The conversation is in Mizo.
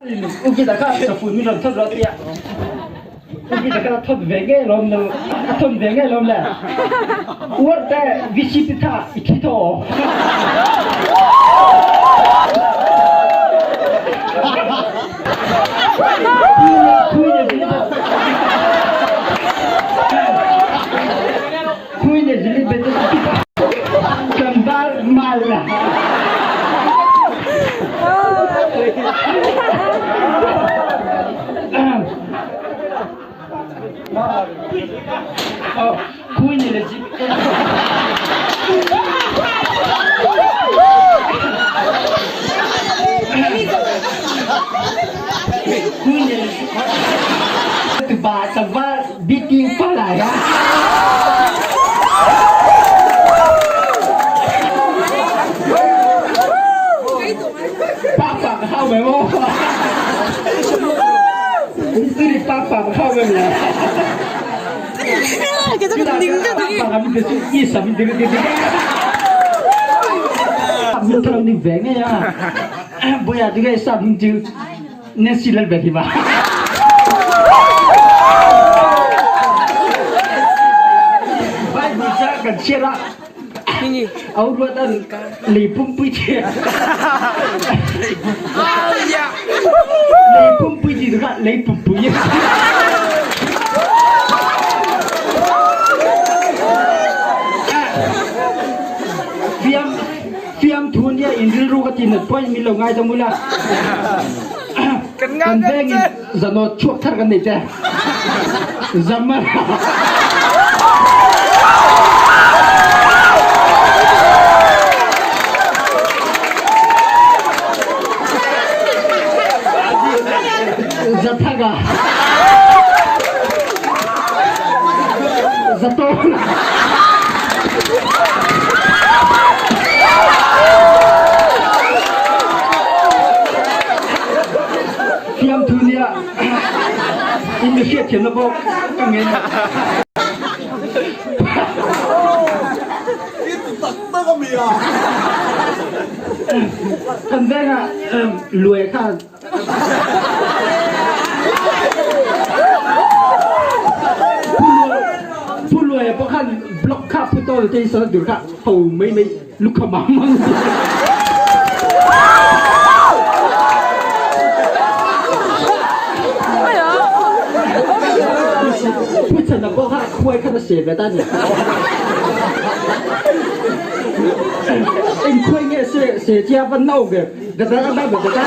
Ukita kha chafun min rawn thawt rawh tia Ukita kha thawt ve ngei lawm lo a thawn ve ngei lawm le uar te VCP tha i thi tho Queen Elizabeth tlangval mal Queen Elizabeth Queen Elizabeth ba tlangval biti palai ha. Pa pa ka hau mai maw? Siri pa pa ka hau mai maw? Pa pa ka min su i sa min ding ding ding. Min thalo ning ve nge ya. Boya tu ge sa min chu Nancy lal be hi ma. Bible ca kan share ah au ruat an lei pumpui thi lei pumpui ti tu lei pumpui fiam Fiamthu nia in rilru ka ti nat pawhin min lo ngaidam ula. Kan veng in zanawt chuak thar kan nei che. Zamar. Zathaga. Zatawng. Fiamthu nih ah in mi hriatthiam na bawk ka ngen. Tak a mi a. Kan veng ah luai kha Pu Luai pawh khan block kha pu tawl te sawn tur kha ho mai mai lukha mang mang. Pu Chana pawh kha khuai khan a se ve ta ni. Eng khuai nge se se chia van nau ve. Da da da da da da.